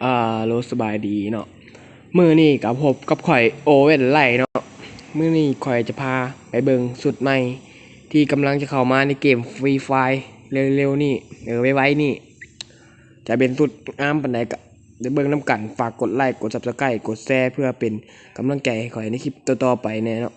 ອາໂລ ສະບາຍດີເນາະ, ມື້ນີ້ກໍພົບກັບຂ້ອຍ ໂອເວັນ ໄລເນາະ. ມື້ນີ້ຂ້ອຍຈະພາໄປເບິ່ງຊຸດໃໝ່ທີ່ກຳລັງຈະເຂົ້າມາໃນເກມ Free Fire ເລັວໆນີ້ ເອີ ໄວໆນີ້. ຈະເປັນຊຸດງາມປານໃດກໍໄປເບິ່ງນຳກັນ. ຝາກກົດໄລ ກົດ Subscribe ກົດແຊ ເພື່ອເປັນກຳລັງໃຈໃຫ້ຂ້ອຍໃນຄລິບຕໍ່ໆໄປແດ່ເນາະ.